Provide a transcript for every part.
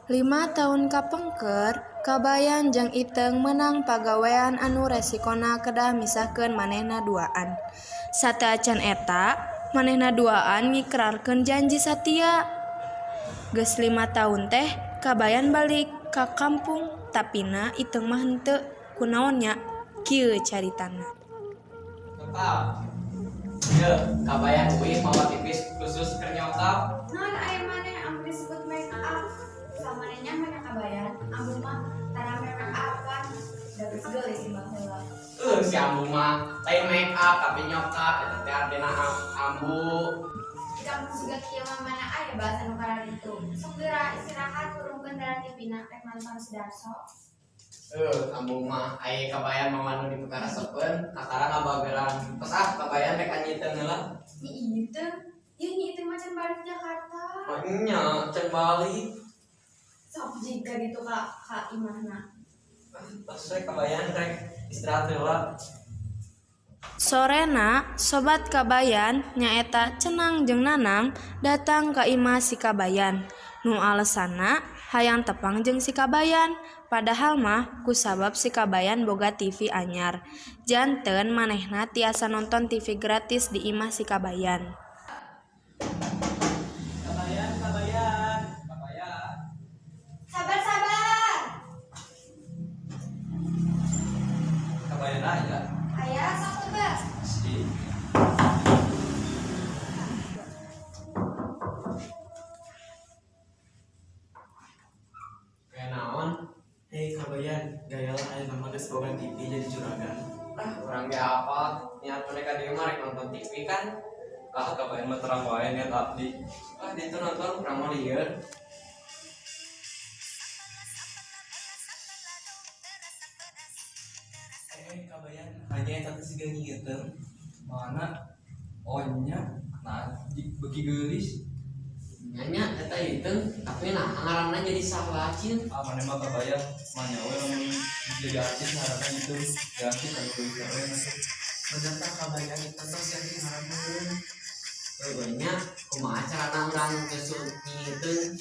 5 taun kapengker, Kabayan jeung Iteung meunang pagawean anu resikona kedah misahkeun manehna duaan. Sateuacan eta, manehna duaan ngikrarkeun janji satia. Geus 5 taun teh Kabayan balik ka kampung tapina Iteung mah henteu. Kunaon nya? Kieu caritana. Nyokap. Ye, Kabayan uih mawa TV khusus keur nyokap. Naon aya maneh ambu disebut make up? Samaneh nya mah Kabayan, ambu mah tara make up-an. Da geus geulis di baheula. Si ambu mah lain make up tapi nyokap eta teh artina ambu. Di kampung siga kieu mah mana aya bahasa nu kararitu. Sok geura istirahat hurungkeun daran TV-na rek nonton si Darso. Ambu mah aya Kabayan mawa nu dipikarasepeun, kakara ngabageran. Tos ah Kabayan rek anyiteun heula. Nyi Iteung, ieu Nyi Iteung mah can balik Jakarta. Mah nya can balik. Sok jiga gitu ka imahna. Tos we Kabayan rek istirahat heula. Sorena, sobat Kabayan nyaeta Cenang jeung Nanang datang ka imah si Kabayan. Nu alesanna hayang tepang jeung si Kabayan, padahal mah kusabab si Kabayan boga TV anyar. Janten manehna tiasa nonton TV gratis di imah si Kabayan. Kabayan, Kabayan, Kabayan. Sabar, sabar. Kabayan aya. Aya sok tebas. Si. Kayak naon? Hei Kabayan, gaya lah aya nama geus boga TV jadi juragan. Ah, urang ge apa? Niat mereka di rumah rek nonton TV kan? Ah, Kabayan mah terang wae niat abdi. Ah, dia tuh nonton urang mah lieur. Kabayan, hanya eta teh siga Nyi Iteung. Mana? Oh nya, nah beuki geulis. Nya eta Iteung, tapi nah ngaranna jadi saha acin. Ah, maneh mah Kabayan, mah nya we lamun jadi artis ngaranna Iteung, ganti ka nu leuwih keren atuh. Bener tah Kabayan, Iteung tos ganti ngaranna. Heueuh nya, kumaha carana urang nyusul Nyi Iteung?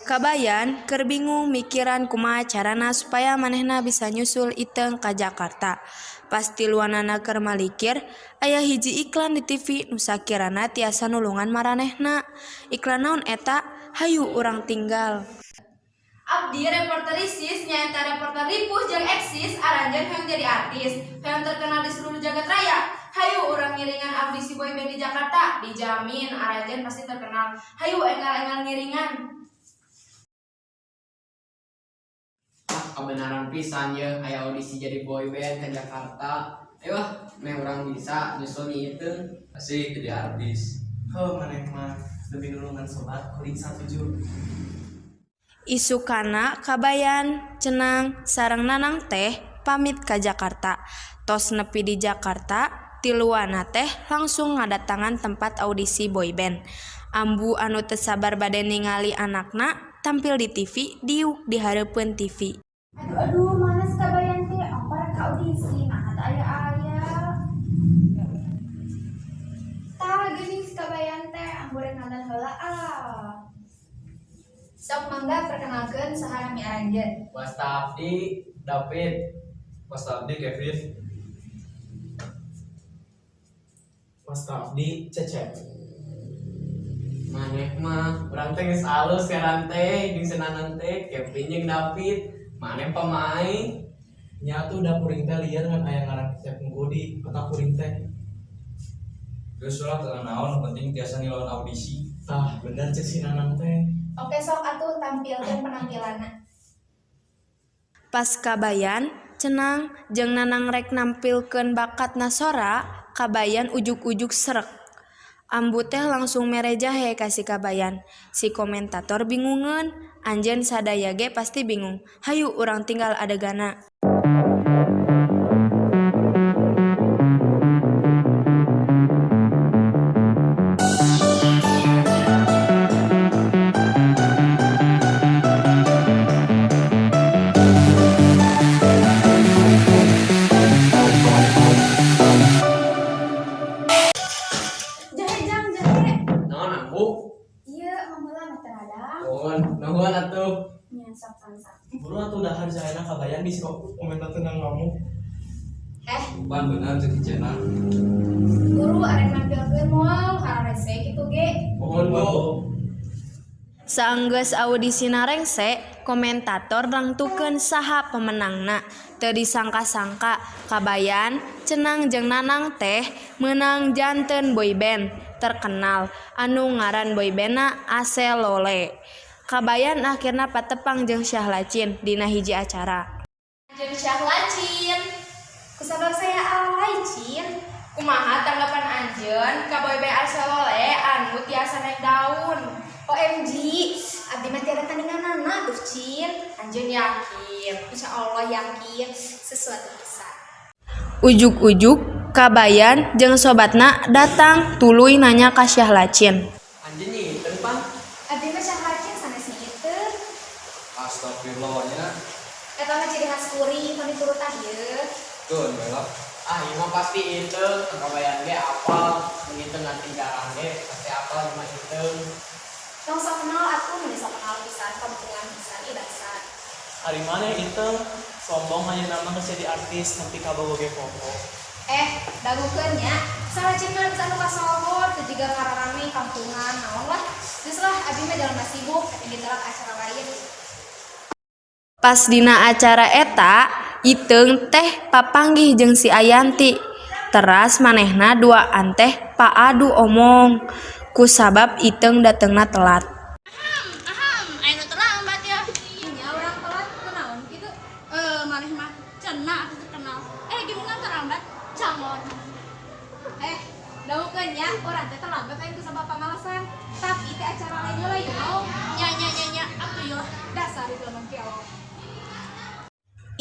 Kabayan keur bingung mikiran kumaha carana supaya manehna bisa nyusul Iteung ka Jakarta. Pas tiluanana keur malikir, aya hiji iklan di TV nu sakirana tiasa nulungan maranehna. Iklan naon eta? Hayu urang tinggal. Abdi reporter ISIS nyaeta reporter ripuh jeung eksis aranjeun hoyong jadi artis, hoyong terkenal di seluruh jagat raya. Hayu urang ngiringan abdi si boy band di Jakarta, dijamin aranjeun pasti terkenal. Hayu enggal-enggal ngiringan. Ah, kebenaran pisan ye aya audisi jadi boy band ke Jakarta. Ayo ah, meh urang bisa nyusul Nyi Iteung. Asik jadi artis. Heuh maneh mah lebih nulungan sobat kuring satuju. Isukana Kabayan, Cenang, sareng Nanang teh pamit ka Jakarta. Tos nepi di Jakarta, tiluanna teh langsung ngadatangan tempat audisi boyband. Ambu anu teu sabar bade ningali anakna tampil di TV diuk di hareupeun TV. Aduh aduh, mana si Kabayan teh? Apa rek ka audisi? Nah, teu aya-aya. Tah geuning si Kabayan teh, ambu rek nonton heula ah. Sok mangga perkenalkeun saha nami aranjeun. Wasta abdi David. Wasta abdi Kevin. Wasta abdi Cecep. Maneh mah urang teh geus alus ngaran teh jeung senanang teh Kevin jeung David. Maneh pamain. Nya atuh da kuring teh lieur ngan aya ngaran Cecep unggul di otak kuring teh. Geus lah teu naon, penting tiasa ngiluan audisi. Tah, bener cek si Nanang teh. Oke sok atuh tampilkeun penampilanna. Pas Kabayan, Cenang, jeung Nanang rek nampilkeun bakatna sora, Kabayan ujug-ujug srek. Ambu teh langsung mere jahe ka si Kabayan. Si komentator bingungeun, anjeun sadaya ge pasti bingung. Hayu urang tinggal adeganna. Jahe jang jahe. Naon ambu? Ieu mah heula mah teu radang. Nuhun, nuhun atuh. Sami-sami. Buru atuh dahar jahena Kabayan bisi komentar tentang kamu. Eh, Pan bener cek Cenah. Guru arek nampilkeun moal kararese kitu ge. Mohon, Bu. Saenggeus audisina rengse, komentator nangtukeun saha pemenangna. Teu disangka-sangka, Kabayan, Cenang jeung Nanang teh meunang janten boyband terkenal anu ngaran boybandna Aselole. Kabayan akhirna patepang jeung Syahla Chin dina hiji acara. Jeung Syahla Chin. Kusabab saya alay, Cin. Kumaha tanggapan anjeun ka boyband Aselole anu tiasa naik daun? OMG, abdi mah tiada tandinganana tuh, Cin. Anjeun yakin? Insya Allah yakin sesuatu besar. Ujug-ujug Kabayan jeung sobatna datang tuluy nanya ka Syahla Chin. Anjeun Nyi Iteung pan. Abdi mah Syahla Cin sanes Nyi Iteung. Astagfirullah nya. Eta mah ciri khas kuring, tong diturutan ieu. Keun we lah. Ah, ieu mah pasti Iteung, Kabayan ge apal, mun Iteung nganti jarang ge pasti apal ieu mah Iteung. Tong sok kenal atuh, mun sok kenal pisan, kampungan pisan ieu dasar. Ari maneh Iteung sombong hanya nama geus jadi artis nepi ka bogo ge poho. Eh, dagukeun nya. Salah Cin mah bisa anu kasohor, teu jiga ngararame kampungan naon lah. Geus lah, abdi mah jalma sibuk, tapi ditolak acara lain. Pas dina acara eta, Iteung teh papanggih jeung si Ayanti. Teras manehna duaan teh paadu omong. Kusabab Iteung datengna telat. Aham, aya nu terlambat ya. Nya urang telat kunaon kitu? Eh, maneh mah cenah atuh terkenal. Eh, gimana terlambat? Cangor. Eh, dagukeun nya, urang teh terlambat lain kusabab pamalasan. Tapi teh acara lain heula you know. Nya nya nya nya, atuh ieu lah. Dasar itu mah kieu.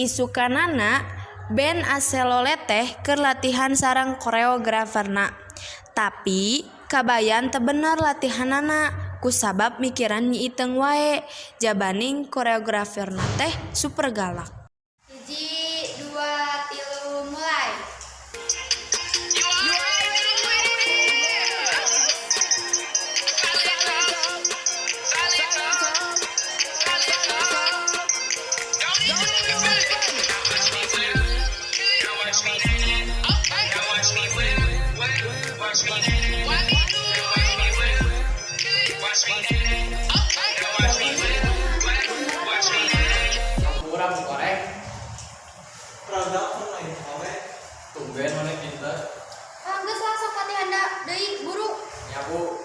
Isukanana, band Aselole teh keur latihan sareng koreograferna. Tapi Kabayan teu bener latihanana kusabab mikiran Nyi Iteung wae. Jabaning koreograferna teh super galak. Hiji, dua, tilu, mulai. Kurang korek, Produk lain awe. Tumben maneh pinter. Ah, geus lah sok latihan da deui buru. Ya Bu.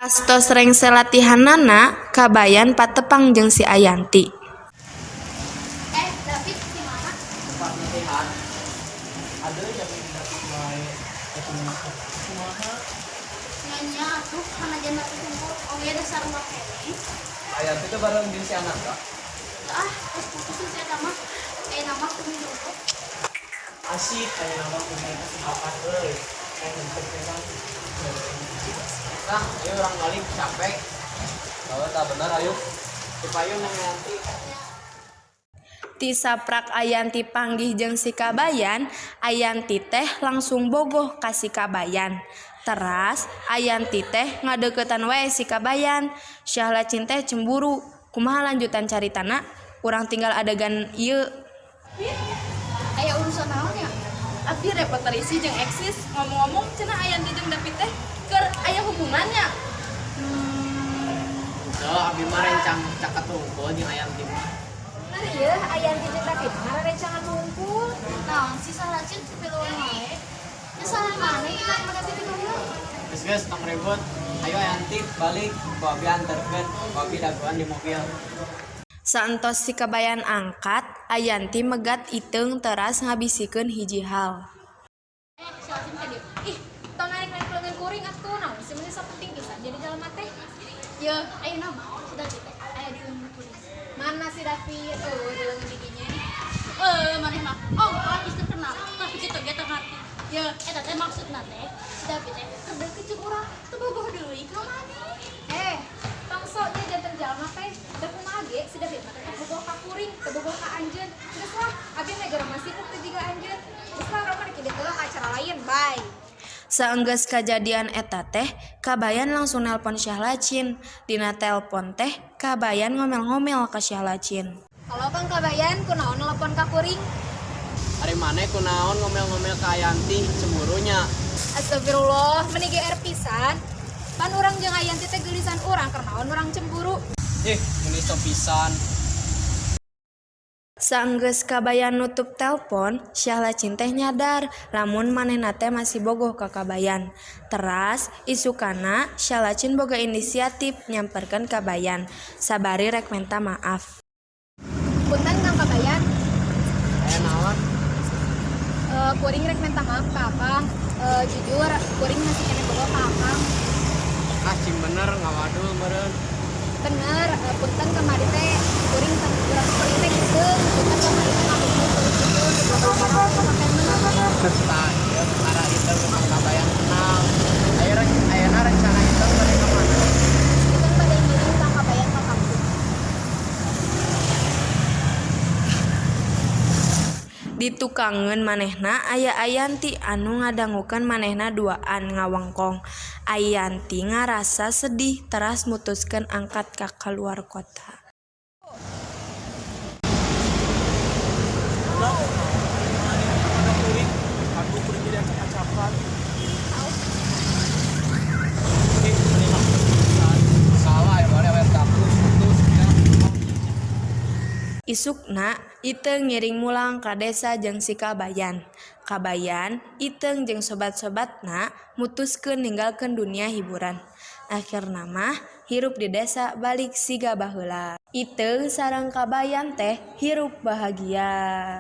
Pas tos rengse latihanana, Kabayan patepang jeung si Ayanti. Eh, David di mana? Tempat latihan. Ada yang minta wae eta mah kumaha? Nya nya atuh kana janda kumpul oge dasar mah keneh. Ayanti teh bareng jeung si Anaka. Ah, geus putusin si eta mah. Eh, nama kuring jomblo. Asik aya nama kuring kesempatan euy. Saya henteu memang. Nah, ayo urang balik capek. Kalau tak bener ayo. Di payun nang Ayanti. Ti saprak Ayanti panggih jeung si Kabayan, Ayanti teh langsung bogoh ka si Kabayan. Teras Ayanti teh ngadeukeutan wae si Kabayan. Syahla Chin teh cemburu. Kumaha lanjutan caritana? Urang tinggal adegan ieu. Aya urusan naon ya? Abdi reporter isi jeung eksis ngomong-ngomong cenah Ayanti jeung David teh keur aya hubungannya. Tuh, abdi mah rencang caket tungkul jeung Ayanti mah. Bener ya, Ayanti jeung David mah rencangan hungkul. Naon sih salah cin piluan wae. Ya salah maneh kita mana teh piluan. Geus geus tong ribut. Ayo Ayanti balik, ku abi anterkeun, ku abi dagoan di mobil. Saentos si Kabayan angkat, Ayanti megat Iteung teras ngabisikeun hiji hal. Eh, salah cin ka dieu. Ih, tong narik-narik leungeun kuring atuh, naon sih meuni sok penting pisan jadi jalma teh. Ya, ayeuna mah si David teh aya di leungeun kuring. Mana si David? Oh, di leungeun giginya nih. Eh, maneh mah oh, artis terkenal, tapi kitu ge teu ngarti. Ya, eta teh maksudna teh si David teh keur deukeut jeung urang, teu bogoh deui ka maneh. Eh, tong sok nya janten jalma teh. Da kumaha ge si David mah tetep bogoh ka kuring, teu bogoh ka anjeun. Geus lah, abi mah gara masih teu jiga anjeun. Geus lah, urang mah rek ka acara lain. Bye. Saenggeus kajadian eta teh, Kabayan langsung nelpon Syahla Chin. Dina telpon teh Kabayan ngomel-ngomel ka Sheila Chin. Halo, Kang Kabayan, kunaon nelpon ka kuring? Ari maneh kunaon ngomel-ngomel ka Ayanti, cemburunya? Astagfirullah, meni GR pisan. Pan urang jeung Ayanti teh geulisan urang, keur naon urang cemburu? Ih, meni sok pisan. Saenggeus Kabayan nutup telpon, Syahla Chin teh nyadar lamun manehna teh masih bogoh ka Kabayan. Teras isukana Syahla Chin boga inisiatif nyamperkeun Kabayan sabari rek menta maaf. Punten, Kang Kabayan. Aya naon? Kuring rek minta maaf ka Akang. Jujur, kuring masih keneh bogoh ka Akang. Ah, cing bener ngawadul meureun. Bener, punten kamari teh kuring urang kuring teh iseng, punten kamari teh ngabohong kuring gitu, gitu sampai Tah, ieu perkara itu Kang Kabayan kenal. Ayo, ayeuna rencana itu bade ka mana? Itu bade ngiring Kang Kabayan ka kampus. Di tukangeun manehna aya Ayanti anu ngadangukeun manehna duaan ngawengkong. Ayanti ngarasa sedih teras mutuskeun angkat ka kaluar kota. Lah, kunaon kuring? Aduh, kuring jadi acap-acapan. Ih, meni maksud pisan. Salah ya balik awet kampus putus ya. Isukna, Iteung ngiring mulang ka desa jeung si Kabayan. Kabayan, Iteung jeung sobat-sobatna mutuskeun ninggalkeun dunia hiburan. Akhirna mah hirup di desa balik siga baheula. Iteung sareng Kabayan teh hirup bahagia.